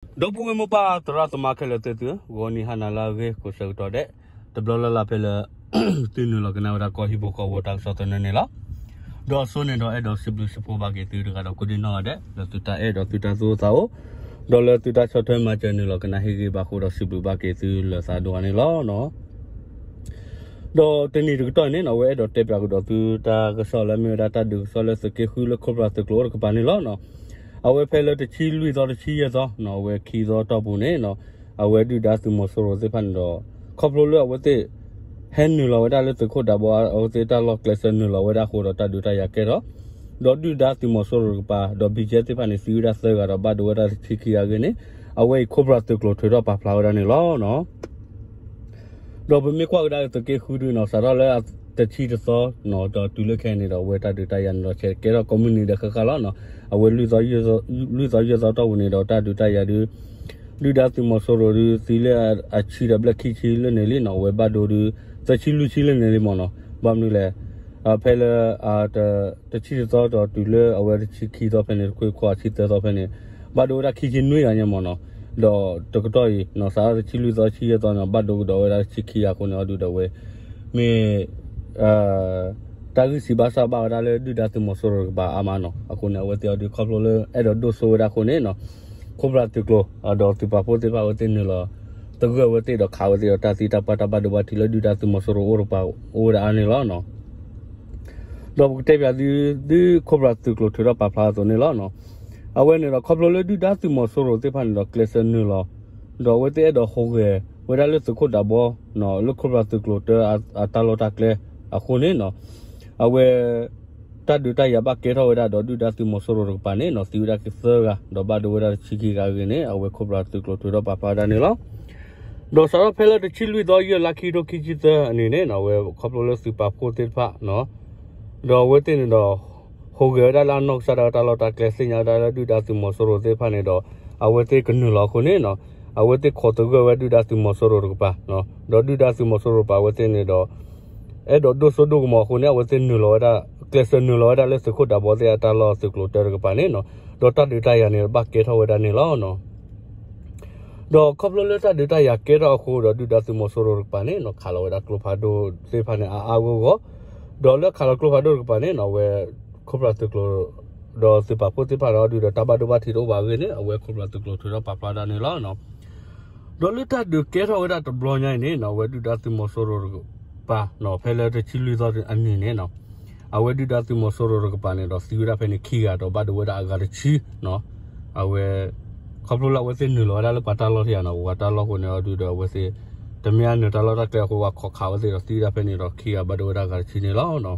ဒီပုၢ်ဝဲၢ်မိၢ်ပၢ်သရၣ်သမါခဲလၢာ်သ့ၣ်သုဧၢ, ဂီၤနံၤဟါနၤလၢအဂ့ၤကိးဆၢကတီၢ်ဒဲး, တဘျီလၢ်လၢ်ဖဲလၢ သုနုာ်လီၤကနၣ်ဝဲဒၣ်ကီၢ်ဟံၣ်ဖိဃီဖိတၢ်ကစီၣ်သနၢၣ်န့ၣ်လီၤ. ဒီးအဆိန့ၣ်ဒီးအဲၣ်ဒိးစံးဘျုးစံးဖှိၣ်ဘၣ်က့ၤသုတဂၤဒီးကိးဒံနီၢ်ဂၤဒဲး လၢသုတၢ်အဲၣ်ဒီးသုတၢ်သူၣ်အိၣ်သးအိၣ်, ဒီးလၢသုတၢ်ဆီၣ်ထွဲမၤစၢၤနုာ်လီၤကနၣ်ဟ့ၣ်ဂံၢ်ဘါအဃိဒီးစံးဘျုးဘၣ်က့ၤသုလၢသးဒိၣ်အါန့ၣ်လီၤ. ဒီးတနံၤတကတီၢ်န့ၣ်နီၤ အဝဲအဲၣ်ဒိးတဲပၠးကဒီးသုတၢ်ကစီၣ်လၢအမ့ၢ်ဝဲဒၣ်တၢ်ဒုးကစီၣ်လၢသုးက့ဃုလၢခိၣ်ဖျၢၣ်သုးကျိၤအိၣ်တကပၤန့ၣ်လီၤ. အဝဲဖဲလၢတဆံလွံၢ်သီတဆံယဲၢ်သီနီၤ အဝဲခံသီတီၢ်ပူၤန့ၣ်နီၤ အဝဲဒုၣ်ဒါသုးမီၤစိရိၤသ့ၣ်တဖၣ်န့ၣ်ဒီး ခီဖျိလၢအဝဲသ့ၣ် ဟဲနုာ်လီၤဝဲဒၣ်လၢသုးခိၣ်ဒးဘီ အဝဲသ့ၣ်တၢ်လီၢ်ကျဲဆၢနုာ်လီၤဝဲဒၣ်အဃိဒီးတၢ်ဒုးတၢ်ယၤကဲထီၣ်, ဒီးဒုၣ်ဒါသုးမီၤစိရိၤတကပၤ ဒီး ဘီကၠဲ သ့ၣ်တဖၣ်န့ၣ် သံဝဲဒၣ်သၢဂၤဒီးဘၣ်ဒိဝဲဒၣ်တဆံခံဂၤအဂ့ၢ်န့ၣ် အဝဲအံၤခိၣ်ဖျၢၣ်သုးကျိၤထုးထီၣ်ပာ်ဖျါဝဲဒၣ်န့ၣ်လီၤ. ဒီးပမ့ၢ်ကွၢ်ကဒါသုးက့ဃုဒုနီၤ စးထီၣ်လၢတဆံတသီနီၤ ဒီးတုၤလၢခဲအံၤန့ၣ်ဒီး အဝဲတၢ်ဒုးတၢ်ယၤန့ၣ်ဒီး ဆဲးကဲထီၣ်ကိးမုၢ်နံၤဒီးဃၣ်ဃၣ်လီၤနီၤ. အဝဲ လွံၢ်သီယဲၢ်သီတီၢ်ပူၤန့ၣ်ဒီးတၢ်ဒုးတၢ်ယၤဒု ဒုၣ်ဒါသုးမီၤစိရိၤဒု သံလၢအဆံဒီးဘျဲၣ်ခံဆံလၢန့ၣ်လံနီၤ အဝဲဘၣ်ဒိဒု သၢဆံလွံၢ်ဆံလၢန့ၣ်လံမ့ၢ်နီၤ. ဘၣ်မနုၤလဲၣ် ဖဲလၢ တဆံတသီဒီးတုၤလၢအဝဲတဆံခံသီဖဲန့ၣ် တခွ့ခွါဆံသၢသီဖဲန့ၣ် ဘၣ်ဒိဝဲဒၣ်ခံဆံနွံဂၤညါမ့ၢ်နီၤ. ဒီးတကတီၢ်အံၤနီၤ စးထီၣ်တဆံလွံၢ်သီဆံယဲၢ်သီန့ၣ် ဘၣ်ဒိကဒီးဝဲဒၣ်တဆံခံဂၤအဃိန့ၣ်အီၤဒုဒီးအဝဲ မ့ၢ် တၢ်ဂံၢ်စံးဘၣ်စၢ်ဘၣ်ဝဲဒၣ်လၢဒုၣ်ဒါသုးမီၤစိရိၤတကပၤအါမးနီၤ. အဃိန့ၣ် အဝဲသ့ၣ်အီၤဒုခီဖျိလၢအဲၣ်ဒိးဒိၣ်စိဝဲဒၣ်အဃိန့ၣ်နီၤ ခိၣ်ဖျၢၣ်သုးကျိၤ ဒီးသုးပာ်ဖှိၣ်သ့ၣ်တဖၣ်အဝဲသ့ၣ်နုာ်လီၤ သဂၢၢ်ဝဲသ့ၣ်ဒီးခးဝဲသ့ၣ်ဒီးတၢ်သံတၢ်ပှၢ်တၢ်ဘၣ်ဒိဘၣ်ထံးလၢဒုၣ်ဒါသုးမီၤစိရိၤအိၣ်တကပၤ အိၣ်ဝဲဒၣ်အါန့ၣ်လီၤ. ဒီးပကတဲပၠးသု ဒ်ခိၣ်ဖျၢၣ်သုးကျိၤထုးထီၣ်ပာ်ဖျါအသိးန့ၣ်လီၤ. အဝဲန့ၣ်ဒီးခီဖျိလၢဒုၣ်ဒါသုးမီၤစိရိၤသ့ၣ်တဖၣ်န့ၣ်ဒီးကျဲးစၢးနုာ်လီၤ ဒီးအဝဲသ့ၣ်အဲၣ်ဒိးဟူးဂဲၤဝဲဒၣ်လၢသုးခိၣ်ဒးဘီ လၢခိၣ်ဖျၢၣ်သုးကျိၤတၢအတၢ်လီၢ်တၢ်ကျဲအဃိန့ၣ်နီၤ အဝဲ တၢ်ဒုးတၢ်ယၤဘၣ်ကဲထီၣ်ဝဲဒၣ်ဒီးဒုၣ်ဒါသုးမီၤစိရိၤတကပၤန့ၣ်နီၤ သံဝဲဒၣ်ကသၢဂၤ ဒီးဘၣ်ဒိဝဲဒၣ်တဆံခံဂၤအဂ့ၢ်န့ၣ် အဝဲခိၣ်ဖျၢၣ်သုးကျိၤထုးထီၣ်ပာ်ဖျါဝဲဒၣ်န့ၣ်လီၤ. ဒီးစးထီၣ်ဖဲလၢတဆံလွံၢ်သီယဲၢ်လါခံထိခံဆံသၢအနံၤန့ၣ်နီၤ အဝဲခီဖျိလၢသုးပာ်ဖှိၣ်သ့ၣ်တဖၣ် ဒီးအဝဲသ့ၣ်န့ၣ်ဒီး ဟူးဂဲၤဝဲဒၣ်လၢအနီၢ်ကစၢ်ဒၣ်ဝဲတၢ်လီၢ်တၢ်ကျဲ သ့ၣ်ညါဝဲဒၣ်လၢဒုၣ်ဒါသုးမီၤစိရိၤသ့ၣ်တဖၣ်န့ၣ်ဒီး အဝဲသ့ၣ်ကနုာ်လီၤအဃိန့ၣ်နီၤ အဝဲသ့ၣ်ခိးသဂၢၢ်ဝဲဒုၣ်ဒါသုးမီၤစိရိၤတကပၤ ဒီးဒုၣ်ဒါသုးမီၤစိရိၤတကပၤအဝဲသ့ၣ်န့ၣ်ဒီး အဲၣ်ဒိးဒိၣ်စိဒိၣ်ကမီၤအဃိန့ၣ် အဝဲသ့ၣ်နုာ်လီၤဝဲဒၣ် ကျဲးစၢးနုာ်လီၤဝဲဒၣ်လၢသုးခိၣ်ဒးဘီသ့ၣ်အတၢ်လီၢ်သုးကျိၤတၢတကပၤန့ၣ်နီၤ ဒီးတၢ်ဒုးတၢ်ယၤန့ၣ်ဘၣ်ကဲထီၣ်ဝဲဒၣ်န့ၣ်လီၤ. ဒီးခီဖျိလၢတၢ်ဒုးတၢ်ယၤကဲထီၣ်အဃိဒီးဒုၣ်ဒါသုးမီၤစိရိၤတကပၤန့ၣ်နီၤ ခးလီၤဝဲဒၣ်ကျိဖးဒိၣ်သ့ၣ်တဖၣ်န့ၣ် အါအါဂီၢ်ဂီၢ်, ဒီးလၢခးလီၤကျိဖးဒိၣ်တကပၤန့ၣ်နီၤ အဝဲ ခိၣ်ဖျၢၣ်သုးကျိၤ ဒီးသုးပာ်ဖှိၣ်သ့ၣ်တဖၣ်ဒီးဒုးဒီးတၢ်ဘၣ်ဒိဘၣ်ထံးတအိၣ်ဘၣ်အဂ့ၢ်န့ၣ် အဝဲခိၣ်ဖျၢၣ်သုးကျိၤထုးထီၣ်ပာ်ဖျါဒၣ်န့ၣ်လီၤ. ဒီးလၢတၢ်ဒုးကဲထီၣ်ဝဲဒၣ်တဘျီညါအံၤန့ၣ်နီၤ အဝဲဒုၣ်ဒါသုးမီၤစိရိၤတကပၤနီၤ ဖဲလၢတဆံလွံၢ်သီအနံၤန့ၣ်နီၤ အဝဲဒုၣ်ဒါသုးမီၤစိရိၤတကပၤန့ၣ်ဒီးသံဝဲဒၣ်ဖဲန့ၣ်ခံဂၤဒီးဘၣ်ဒိဝဲဒၣ်အဂၤတဆံနီၤ အဝဲ ခီဖျိလၢအဝဲသ့ၣ်နုာ်လီၤဝဲဒၣ်လၢပှၤတၢ်လီၢ်ထံဧါနီၤ ပှၤတၢ်လီၢ်အဃိန့ၣ်အီၤဒုးဒီးအဝဲသ့ၣ် တမ့ၢ်အနုာ်တၢ်လီၢ်တၢ်ကျဲအဃိ ပှၤခိးခးဝဲသ့ၣ်ဒီးသံဝဲဒၣ်ဖဲန့ၣ်ဒီးခံဂၤဘၣ်ဒိဝဲဒၣ်အဂၤတဆံန့ၣ်လီၤ.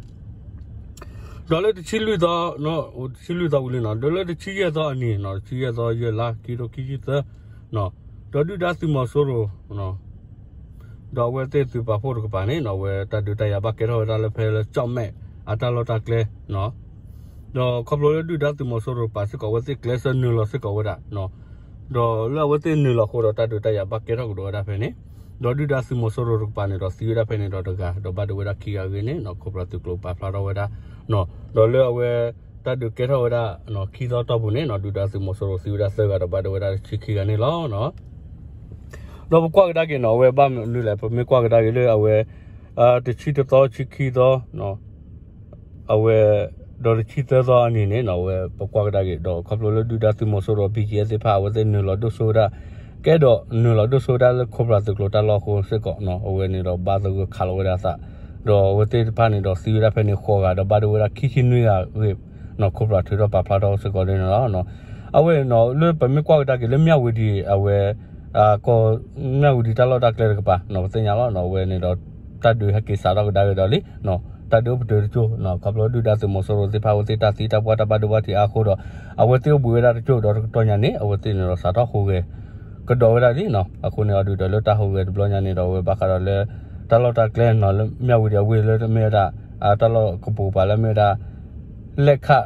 ဒီးလၢတဆံလွံၢ်သီ တဆံလွံၢ်သီဝံၤလံနီၤ ဒီးလၢတဆံယဲၢ်သီအနံၤနီၤ တဆံယဲၢ်သီယဲၢ်လါခံထိခံဆံသၢ ဒီးဒုၣ်ဒါသုးမီၤစိရိၤ ဒီးအဝဲသ့ၣ်သုးပာ်ဖှိၣ်တကပၤန့ၣ်နီၤ အဝဲတၢ်ဒုးတၢ်ယၤဘၣ်ကဲထီၣ်ဝဲဒၣ်လၢဖဲလၢကၠီၣ်မဲာ်အတၢ်လီၢ်တၢ်ကျဲ ဒီးခီဖျိလၢဒုၣ်ဒါသုးမီၤစိရိၤတကပၤစ့ၢ်ကီး အဝဲသ့ၣ်ကျဲးစၢးနုာ်လီၤစ့ၢ်ကီးဝဲဒၣ် ဒီးလၢအဝဲသ့ၣ်နုာ်လီၤအဃိဒီးတၢ်ဒုးတၢ်ယၤဘၣ်ကဲထီၣ်ကဒီးဝဲဒၣ်ဖဲန့ၣ် ဒီးဒုၣ်ဒါသုးမီၤစိရိၤတကပၤန့ၣ်ဒီးသံဝဲဒၣ်ဖဲန့ၣ်ဒီးတဂၤ ဒီးဘၣ်ဒိဝဲဒၣ်ခံဂၤအဂ့ၢ်န့ၣ်နီၤ ခိၣ်ဖျၢၣ်သုးကျိၤပာ်ဖျါထီၣ်ဝဲဒၣ် ဒီးလၢအဝဲ တၢ်ဒုးကဲထီၣ်ဝဲဒၣ် ခံသီတီၢ်ပူၤန့ၣ်နီၤ ဒုၣ်ဒါသုးမီၤစိရိၤသံဝဲဒၣ်သၢဂၤဒီးဘၣ်ဒိဝဲဒၣ်တဆံခံဂၤန့ၣ်လီၤ. ဒီးပကွၢ်ကဒါက့ၤနီၤ အဝဲဘၣ်မနုၤလဲၣ် ပမ့ၢ်ကွၢ်ကဒါက့ၤလၢအဝဲ တဆံတသီ တဆံခံသီ အဝဲ ဒီးတဆံသၢသီအနံၤန့ၣ်နီၤ အဝဲပကွၢ်ကဒါက့ၤ ဒီးခီဖျိလၢဒုၣ်ဒါသုးမီၤစိရိၤ ဘီကၠဲ သ့ၣ်တဖၣ် အဝဲသ့ၣ်နုာ်လီၤဒိၣ်စိဝဲဒၣ် ကအဲၣ်ဒိးနုာ်လီၤဒိၣ်စိဝဲဒၣ်လၢခိၣ်ဖျၢၣ်သုးကျိၤတၢ်လီၢ်အဃိစ့ၢ်ကီးနီၤ အဝဲန့ၣ်ဒီးဘၣ်သဂၢၢ်ခးလီၤဝဲဒၣ်အသး ဒီးအဝဲသ့ၣ်တဖၣ်န့ၣ်ဒီးသံဝဲဒၣ်ဖဲန့ၣ်ဃိးဂၤ ဒီးဘၣ်ဒိဝဲဒၣ်ခံဆံနွံဂၤအဂ့ၢ် ခိၣ်ဖျၢၣ်ထုးထီၣ်ပာ်ဖျါထီၣ်စ့ၢ်ကီးန့ၣ်လီၤ. အဝဲန့ၣ်နီၤ လၢပမ့ၢ်ကွၢ်ကဒါက့ၤလၢမၠၣ်ဝတံၤ အဝဲ ကီၢ် မၠၣ်ဝတံၤတၢ်လီၢ်တၢ်ကျဲတကပၤနီၤ ပသ့ၣ်ညါလီၤနီၤ အဝဲန့ၣ်ဒီး တၢ်ဒုးဟဲက့ၤစးထီၣ်ကဒါက့ၤဒီးလံ တၢ်ဒုးအိၣ်ပတုာ်တကၠိၢ် ခီဖျိဒုၣ်ဒါသုးမီၤစိရိၤသ့ၣ်တဖၣ် အဝဲသ့ၣ်တၢ်သံတၢ်ပှၢ်တၢ်ဘၣ်ဒိဘၣ်ထံးအါအဃိဒီး အဝဲသ့ၣ်အိၣ်ဘှံးဝဲဒၣ်တကၠိၢ်ဒီးတကတီၢ်ညါန့ၣ် အဝဲသ့ၣ်န့ၣ်ဒီးစးထီၣ်ဟူးဂဲၤ ကဒီးဝဲဒၣ်လံနီၤ အဃိန့ၣ်အီၤဒုးဒီးလၢတၢ်ဟူးဂဲၤတဘျီညါန့ၣ်ဒီး အဝဲဘၣ်ဃးဒီးလၢ တၢ်လီၢ်တၢ်ကျဲနီၤ လၢမၠၣ်ဝတံၤအဝ့ၢ်လၢမ့ၢ်ဝဲဒၣ် တၢ်လီၢ်ကပူၤပၤလၢမ့ၢ်ဝဲဒၣ် လဲၣ်ခၣ်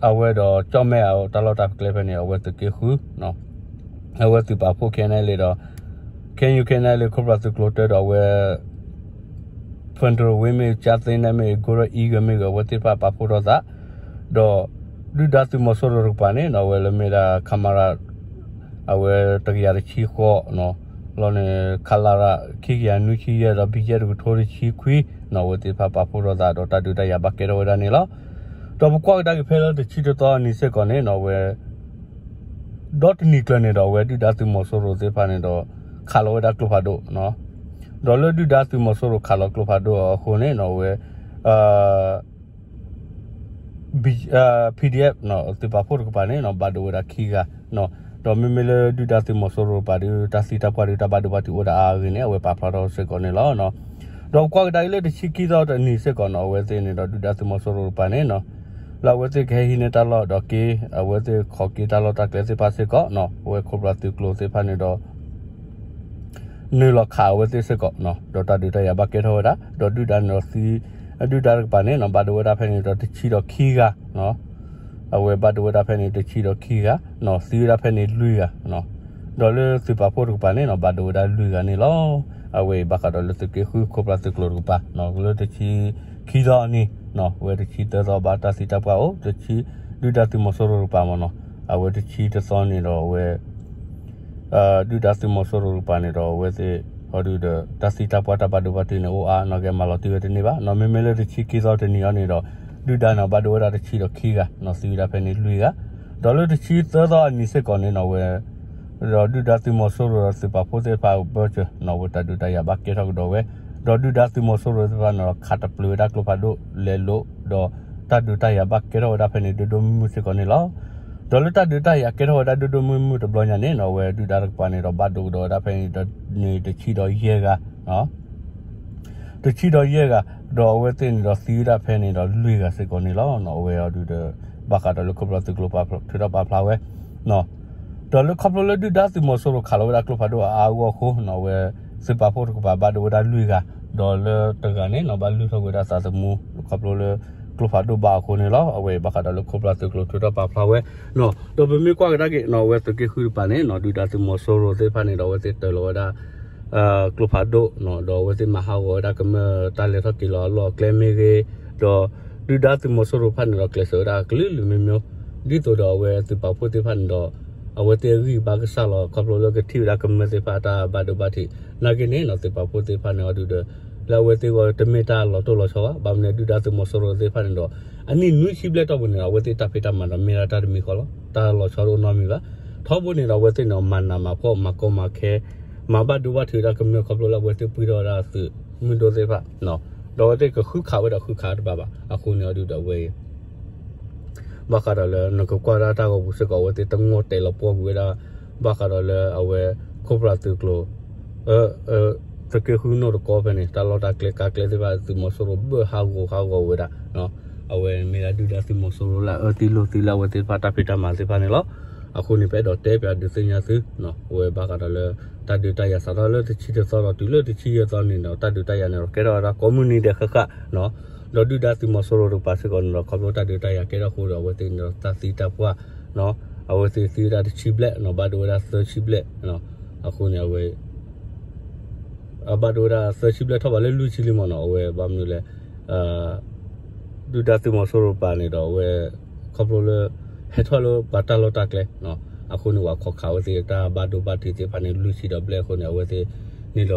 အဝဲဒီးကၠီၣ်မဲၣ်အတၢ်လီၢ်တၢ်ကျဲဖဲန့ၣ် အဝဲသုးက့ဃု အဝဲသုးပာ်ဖှိၣ် ခဲနဲလံဒီး ခဲယူၢ် ခဲနဲလံ ခိၣ်ဖျၢၣ်သုးကျိၤတၢဒီးအဝဲ Federal Wing မ့ၢ် ကၠၢ်သ့နဲမ့ၢ် Golden Eagle မ့ၢ်ဂ့ၤ အဝဲသ့ၣ်တဖၣ်ပာ်ဖှိၣ်ထီၣ်သး ဒီး ဒုၣ်ဒါသုးမီၤစိရိၤတကပၤန့ၣ်နီၤ အဝဲလၢမ့ၢ်ဒၣ် ခမရ အဝဲတကယၤတဆံဃိးနီၤ, လီၤန့ၣ် ခလရ ခံကယၤနွံဆံယဲၢ်ဒီး ဘံယဲၢ်တကထိတဆံခွံနီၤ, အဝဲသ့ၣ်တဖၣ်ပာ်ဖှိၣ်ထီၣ်သးဒီးတၢ်ဒုးတၢ်ယၤဘၣ်ကဲထီၣ်ဝဲဒၣ်န့ၣ်လီၤ. ဒီးပကွၢ်ကဒါက့ၤဖဲလၢတဆံတသီအနံၤစ့ၢ်ကီးန့ၣ်နီၤ, အဝဲ ဒီးတနံၤကျၢၤန့ၣ်ဒီး အဝဲဒုၣ်ဒါသုးမီၤစိရိၤသ့ၣ်တဖၣ်န့ၣ်ဒီး ခးလီၤဝဲဒၣ်ကျိဖးဒိၣ်နီၤ, ဒီးလၢဒုၣ်ဒါသုးမီၤစိရိၤခးလီၤကျိဖးဒိၣ်အဃိန့ၣ်နီၤ, အဝဲ PDF နီၤ သုးပာ်ဖှိၣ်တကပၤန့ၣ်နီၤ ဘၣ်ဒိဝဲဒၣ်ခံဂၤနီၤ, ဒီးမ့မ့ၢ်လၢဒုၣ်ဒါသုးမီၤစိရိၤတကပၤဒီး တၢ်သံတၢ်ပှၢ်ဒီးတၢ်ဘၣ်ဒိဘၣ်ထံးအိၣ်ဒၣ်အါအါဂ့ၤဂ့ၤန့ၣ် အဝဲပာ်ဖျါထီၣ်စ့ၢ်ကီးန့ၣ်လီၤ. ဒီးပကွၢ်ကဒါက့ၤလၢတဆံခံသီတနံၤစ့ၢ်ကီးနီၤ, အဝဲသ့ၣ်န့ၣ်ဒီး ဒုၣ်ဒါသုးမီၤစိရိၤတကပၤန့ၣ်နီၤ, လၢအဝဲသ့ၣ်ကဟဲဟံးန့ၢ်တၢ်လီၢ်ဒီးက့ၤ အဝဲသ့ၣ်ခိးက့ၤတၢ်လီၢ်တၢ်ကျဲသ့ၣ်တဖၣ်စ့ၢ်ကီးနီၤ, အဝဲခိၣ်ဖျီသုးကျိၤသ့ၣ်တဖၣ်န့ၣ်ဒီး နုာ်လီၤခးအဝဲသ့ၣ်စ့ၢ်ကီးနီၤ, ဒီးတၢ်ဒုးတၢ်ယၤဘၣ်ကဲထီၣ်ဝဲဒၣ်, ဒီးဒုၣ်ဒါန့ၣ်ဒီးသံ, ဒုၣ်ဒါတကပၤန့ၣ်နီၤ ဘၣ်ဒိဝဲဒၣ်ဖဲန့ၣ်ဒီးတဆံဒီးခံဂၤနီၤ, အဝဲဘၣ်ဒိဝဲဒၣ်ဖဲန့ၣ်တဆံဒီးခံဂၤနီၤ, သံဝဲဒၣ်ဖဲန့ၣ်လွံၢ်ဂၤနီၤ, ဒီးလၢသုးပာ်ဖှိၣ်တကပၤန့ၣ်နီၤ ဘၣ်ဒိဝဲဒၣ်လွံၢ်ဂၤန့ၣ်လီၤ. အဝဲအံၤဘၣ်ဃးဒီးလၢသုးက့ဃုခိၣ်ဖျီသုးကျိၤတကပၤနီၤ, လၢတဆံခံသီအနံၤနီၤ, အဝဲတဆံသၢသီဘၣ်တၢ်သံတၢ်ပှၢ်အိၣ်, တဆံ, ဒုၣ်ဒါသုးမီၤစိရိၤတကပၤမ့ၢ်နီၤ, အဝဲတဆံတသီန့ၣ်ဒီးအဝဲ ဒုၣ်ဒါသုးမီၤစိရိၤတကပၤန့ၣ်ဒီး အဝဲသ့ၣ်အီၤဒုးဒီး တၢ်သံတၢ်ပှၢ်တၢ်ဘၣ်ဒိဘၣ်ထံးန့ၣ် အိၣ်အါနီၢ်ကီၢ်မၤလီၤတံၢ်ဝဲတန့ၢ်ဘၣ်နီၤ, မ့မ့ၢ်လၢတဆံခံသီတနံၤအံၤန့ၣ်ဒီး ဒုၣ်ဒါန့ၣ်ဘၣ်ဒိဝဲဒၣ်တဆံဒီးခံဂၤနီၤ, သံဝဲဒၣ်ဖဲန့ၣ်လွံၢ်ဂၤ, ဒီးလၢတဆံသၢသီအနံၤစ့ၢ်ကီးန့ၣ်နီၤ အဝဲ ဒီးဒုၣ်ဒါသုးမီၤစိရိၤဒီးသုးပာ်ဖှိၣ်သ့ၣ်တဖၣ်အဘၢၣ်စၢၤနီၤ အဝဲတၢ်ဒုးတၢ်ယၤဘၣ်ကဲထီၣ်ကဒီးဝဲ, ဒီးဒုၣ်ဒါသုးမီၤစိရိၤသ့ၣ်တဖၣ်န့ၣ်ဒီး ခးတပျုာ်ဝဲဒၣ်ကျိဖးဒိၣ်လဲၤလိာ်, ဒီးတၢ်ဒုးတၢ်ယၤဘၣ်ကဲထီၣ်ဝဲဒၣ်ဖဲန့ၣ် ဒိၣ်ဒိၣ်မုၢ်မုၢ်စ့ၢ်ကီးန့ၣ်လီၤ. ဒီးလၢတၢ်ဒုးတၢ်ယၤကဲထီၣ်ဝဲဒၣ်ဒိၣ်ဒိၣ်မုၢ်မုၢ်တဘျီညါန့ၣ်နီၤ အဝဲဒုၣ်ဒါတကပၤန့ၣ်ဒီး ဘၣ်ဒိကဒီးဝဲဒၣ်ဖဲန့ၣ် တဆံဒီးယဲၢ်ဂၤ တဆံဒီးယဲၢ်ဂၤ, ဒီးအဝဲသ့ၣ်န့ၣ်ဒီးသံဝဲဒၣ်ဖဲန့ၣ်ဒီးလွံၢ်ဂၤစ့ၢ်ကီးန့ၣ်လီၤ. အဝဲအီၤဒုးဒီး ဘၣ်ဃးဒီးလၢခိၣ်ဖျီသုးကျိၤထုးထီၣ်ပာ်ဖျါဝဲ ဒီးလၢခီဖျိလၢဒုၣ်ဒါသုးမီၤစိရိၤခးလီၤဝဲဒၣ်ကျိဖးဒိၣ်အါအါဂီၢ်ဂီၢ်အဃိနီၤ အဝဲသုးပာ်ဖှိၣ်တကပၤဘၣ်ဒိဝဲဒၣ်လွံၢ်ဂၤ, ဒီးလၢတဂၤန့ၣ်နီၤ ဘၣ်လုၢ်ထီၣ်ကွံာ်ဝဲဒၣ်သးသမူ ခီဖျိလၢကျိဖးဒိၣ်ဘၣ်အဃိန့ၣ်လီၤ. အဝဲအံၤဘၣ်ဃးဒီးလၢခိၣ်ဖျီသုးကျိၤထုးထီၣ်ပာ်ဖျါဝဲနီၤ, ဒီးပမ့ၢ်ကွၢ်ကဒါက့ၤနီၤ အဝဲသုးက့ဃုတကပၤန့ၣ်နီၤ ဒုၣ်ဒါသုးမီၤစိရိၤသ့ၣ်တဖၣ်န့ၣ်ဒီး အဝဲသ့ၣ်တၢၤလီၤဝဲဒၣ် ကျိဖးဒိၣ်နီၤ ဒီးအဝဲသ့ၣ်မၤဟးဂီၤဝဲဒၣ်ကမျၢၢ်တၢ်လဲၤထီၣ်က့ၤလီၤအလီၢ်အကျဲမ့ၢ်ဂ့ၤ, ဒီးဒုၣ်ဒါသုးမီၤစိရိၤတဖၣ်န့ၣ်ဒီး ကျဲးစၢးဝဲဒၣ်ကလုာ်ကလုာ်မ့ၢ်မ့ၢ်, ဒ်သိးဒီးအဝဲသုးပာ်ဖှိၣ်သ့ၣ်တဖၣ်န့ၣ်ဒီး အဝဲသ့ၣ်အဂံၢ်ဘါကစၢ်လီၤ ခီဖျိလၢကထံၣ်ဝဲဒၣ်ကမျၢၢ်သ့ၣ်တဖၣ်အတၢ်ဘၣ်ဒိဘၣ်ထံး, နာ်က့န့ၣ်နီၤ သုးပာ်ဖှိၣ်သ့ၣ်တဖၣ်န့ၣ်အီၤဒုးဒီး လၢအဝဲသ့ၣ်အဂီၢ်တမ့ၢ်တၢ်လီၤတိၢ်လီၤဆီဘၣ်, ဘၣ်မနုၤဒုၣ်ဒါသုးမီၤစိရိၤသ့ၣ်တဖၣ်န့ၣ်ဒီး အနံၣ်နွံဆံဘျဲၣ်တီၢ်ပူၤန့ၣ်ဒီး အဝဲသ့ၣ်တၢ်ဖံးတၢ်မၤဒီးမ့ၢ်ဒၣ်တၢ်တမံၤဃီလီၤ, တၢ်လီၤဆီတအိၣ်နီတမံၤဘၣ်. ထီဘိန့ၣ်ဒီး အဝဲသ့ၣ်န့ၣ် မၤနးမၤဖှီၣ်မၤကီမၤခဲ မၤဘၣ်ဒိဘၣ်ထံးဝဲဒၣ်ကမျၢၢ်ခီဖျိလၢအဝဲသ့ၣ်ပှံၢ်ထီၣ်ဝဲဒၣ်သုးမုၢ်ဒိၣ်သ့ၣ်တဖၣ်, ဒီးအဝဲသ့ၣ်ကဃုခးဝဲဒီးဃုခးတဘၣ်ဘၣ်, အဃိန့ၣ်အီၤဒုးဒီးအဝဲအံၤ ဘၣ်ဃးဒီးလၢနကကွၢ်ဒၣ်တၢ်ဂီၤပူၤစ့ၢ်ကီး အဝဲသ့ၣ်တငီၢ်တဲာ်လီၤပှီၢ်ကွံာ်ဝဲဒၣ်, ဘၣ်ဃးဒီးလၢအဝဲ ခိၣ်ဖျီသုးကျိၤ သုးက့ဃုနီၢ်တကီဖဲန့ၣ် တၢ်လီၢ်တၢ်ကျဲကါကျဲသ့ၣ်တဖၣ် သုးမီၤစိရိၤဘၢၣ်ဟးဂီၤဟးဂီၤဝဲဒၣ်, အဝဲမ့ၢ်ဒၣ်ဒုၣ်ဒါသုးမီၤစိရိၤလၢအအၢသံလိာ်သံလၢအဝဲသ့ၣ်တဖၣ်တၢ်ဖံးတၢ်မၤသ့ၣ်တဖၣ်န့ၣ်လီၤ. အဃိန့ၣ် ပအဲၣ်ဒိးတဲပၠးဒုးသ့ၣ်ညါသု အဝဲဘၣ်ဃးဒီးလၢ တၢ်ဒုးတၢ်ယၤစးထီၣ်လၢတဆံတသီဒီးတုၤလၢတဆံယဲၢ်သီန့ၣ်ဒီး တၢ်ဒုးတၢ်ယၤန့ၣ်ဒီး ကဲထီၣ်ဝဲဒၣ်ကိးမုၢ်နံၤဒဲးဃၣ်ဃၣ်, ဒီးဒုၣ်ဒါသုးမီၤစိရိၤတကပၤစ့ၢ်ကီးန့ၣ်ဒီး ခီဖျိတၢ်ဒုးတၢ်ယၤကဲထီၣ်အဃိဒီး အဝဲသ့ၣ်န့ၣ်ဒီးတၢ်သံတၢ်ပှၢ် အဝဲသ့ၣ်သံဝဲဒၣ်တဆံဘျဲၣ်နီၤ ဘၣ်ဒိဝဲဒၣ်သၢဆံဘျဲၣ်, အဃိန့ၣ် အဝဲ အဘၣ်ဒိဝဲဒၣ်သၢဆံဘျဲၣ်ထီၣ်ဘးလၢလွံၢ်ဆံလံမ့ၢ်နီၤ အဝဲဘၣ်မနုၤလဲၣ် ဒုၣ်ဒါသုးမီၤစိရိၤတကပၤန့ၣ်ဒီး အဝဲ ခီဖျိလၢ ဟဲထီၣ်လၢပှၤတၢ်လီၢ်တၢ်ကျဲ အဃိန့ၣ် ပှၤခိးခးအဝဲသ့ၣ်တၢ်ဘၣ်ဒိဘၣ်ထံးသ့ၣ်တဖၣ်န့ၣ် လွံၢ်ဆံဒီးဘျဲၣ်အဃိန့ၣ် အဝဲသ့ၣ်န့ၣ်ဒီး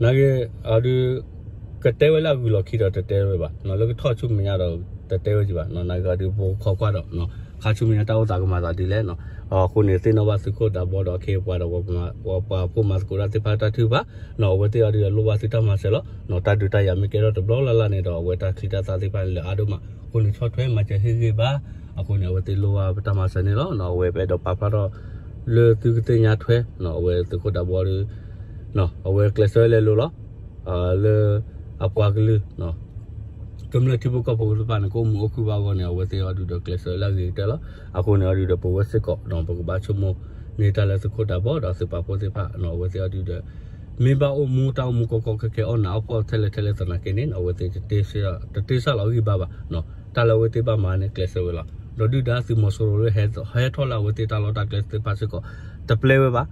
နာ်က့ အဒုး ကတဲဝဲလၢအဂုၤလီၢ်ခံဒီးတတဲဝဲဘၣ်, လၢကထီၣ်ဆူမဲာ်ညါဒီးတတဲဝဲက့ၤဘၣ်, နာ်က့အဒုးပခိးကွၢ်ဒီး ခါဆူမဲာ်ညါတၢ်အိၣ်သးကမၤသးဒ်လဲၣ်, အဃိန့ၣ် သ့ၣ်နီၣ်ဘၣ်သုးခိၣ်ဒးဘီဒီးအခ့အပှၤဒီး ပှၤဖှိၣ်မၤသကိးတၢ်သ့ၣ်တဖၣ်တၢ်ထုကဖၣ်, အဝဲသ့ၣ်အဒုးလိၣ်ဘၣ်သုတၢ်မၤစၢၤလီၤ, တၢ်ဒုးတၢ်ယၤမ့ၢ်ကဲထီၣ်တဘျီလၢ်လၢ်န့ၣ်ဒီး အဝဲတၢ်ချံတၢ်သၣ်သ့ၣ်တဖၣ်န့ၣ်လၢအါဒိၣ်မး, အဃိန့ၣ်ဆီၣ်ထွဲမၤစၢၤဟ့ၣ်ဂံၢ်ဘါ, အဃိန့ၣ် အဝဲသ့ၣ်လိၣ်ဘၣ်ပတၢ်မၤစၢၤန့ၣ်လီၤ, အဝဲပအဲၣ်ဒိးပာ်ဖျါထီၣ် လၢသုကသ့ၣ်ညါထွဲ, အဝဲသုးခိၣ်ဒးဘီဒီး အဝဲကျဲးစၢးဝဲလဲၤလိၤလီၤ, လၢ အပှၤကလုာ် ကမျၢၢ်ထံဖိကီၢ်ဖိသ့ၣ်တဖၣ်န့ၣ် ကအိၣ်မုာ်အိၣ်ခုၣ်ဘၣ်အဂီၢ်န့ၣ် အဝဲသ့ၣ်အီၤဒုးဒီးကျဲးစၢးလၢအဂ့ၤကတၢၢ်လီၤ, အဃိန့ၣ်အီၤဒုးဒီးပဝဲစ့ၢ်ကီး ပကဘၣ်ဆိကမိၣ်န့ၢ်တၢ်လၢသုးခိၣ်ဒးဘီဒီးသုးပာ်ဖှိၣ်သ့ၣ်တဖၣ် အဝဲသ့ၣ်အီၤဒုးဒီး မ့ၢ်ဘၣ်အိၣ်မူတၢ်အိၣ်မူကီကီခဲခဲအီၣ်နးအီၣ်ဖှီၣ်ထဲလဲၣ်ထဲလဲၣ်သနာ်က့န့ၣ် အဝဲသ့ၣ် တတ့စၢ်လီၤအဂံၢ်ဘါဘၣ်, တၢ်လၢအဝဲသ့ၣ်ဘၣ်မၤန့ၣ်ကျဲးစၢးဝဲလီၤ, ဒီးဒုၣ်ဒါသုးမီၤစိရိၤလၢ ဟဲထီၣ်လၢအဝဲသ့ၣ်တၢ်လီၢ်တၢ်ကျဲသ့ၣ်တဖၣ်စ့ၢ်ကီး တပျဲဝဲဘၣ်,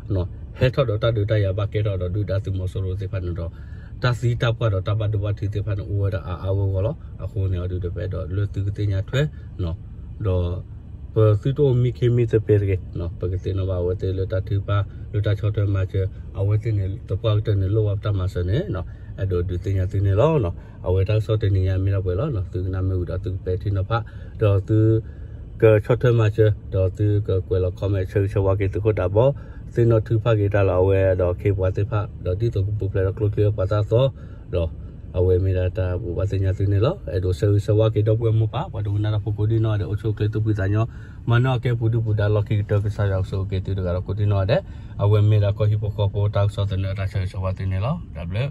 ဟဲထီၣ်ဒီးတၢ်ဒုးတၢ်ယၤဘၣ်ကဲထီၣ်ဒီးဒုၣ်ဒါသုးမီၤစိရိၤသ့ၣ်တဖၣ်န့ၣ်ဒီး တၢ်သံတၢ်ပှၢ်ဒီးတၢ်ဘၣ်ဒိဘၣ်ထံးသ့ၣ်တဖၣ်န့ၣ် အိၣ်ဝဲဒၣ်အါအါဂီၢ်ဂီၢ်လီၤ, အဃိန့ၣ်အီၤဒုးဒီးပအဲၣ်ဒိးလၢသုကသ့ၣ်ညါထွဲ, ဒီး ပသုတအိၣ်မံခ့မံသပ့ၤတဂ့ၤ, ပကသ့ၣ်နီၣ်ဘၣ်အဝဲသ့ၣ်လၢတၢ်ထုကဖၣ် လၢတၢ်ဆီၣ်ထွဲမၤစၢၤ, အဝဲသ့ၣ်န့ၣ် သပှၢ်ကတၢၢ်န့ၣ်လိၣ်ဘၣ်ပတၢ်မၤစၢၤန့ၣ်, အဲၣ်ဒိးဒုးသ့ၣ်ညါသုန့ၣ်လီၤ. အဝဲတၢ်ကစီၣ်တနံၤညါမ့ၢ်ဒၣ်ပှဲၤလီၤ. သုကနၣ်မ့ၢ်ဝံၤဒီးသုကပဲာ်ထံနီၤဖး, ဒီးသု ကဆီၣ်ထွဲမၤစၢၤ, ဒီးသုကကွဲးလီၤ comment ဆၢဂ့ၤဆၢဝါက့ၤသုခိၣ်တၢ်ဘီ, သ့ၣ်နီၣ်ထုကဖၣ်က့ၤတၢ်လၢအဝဲဒီးခ့ပှၤသ့ၣ်တဖၣ်, ဒီးဒ်သိးကပူၤဖျဲးဒီးကျိချံအပှၤသၣ်သီ, ဒီးအဝဲမ့ၢ်ဒၣ်တၢ်ဘိးဘၣ်သ့ၣ်ညါသုန့ၣ်လီၤ. အဲၣ်ဒိးဆၢဂ့ၤဆၢဝါက့ၤဒီပုၢ်ဝဲၢ်မိၢ်ပၢ် ပှၤဒိကနၣ်တၢ်ဖိကိးဒံနီၢ်ဂၤဒဲး အိၣ်ဆူၣ်အိၣ်ချ့သူၣ်ဖှံသးညီ, မၤနၢၤအီၣ်ကဲပူၤဒုၣ်ပူၤဒါလီၢ်ခံကတၢၢ် ကစၢ်ယွၤကဆိၣ်ဂ့ၤက့ၤသုတဂၤဒီးကိးဒံနီၢ်ဂၤဒဲး, အဝဲမ့ၢ်ဒၣ်ကီၢ်ဟံၣ်ဖိဃီဖိတၢ်ကစီၣ်သန့အတၢ်ဆၢဂ့ၤဆၢဝါသုန့ၣ်လီၤ. တၢ်ဘျုး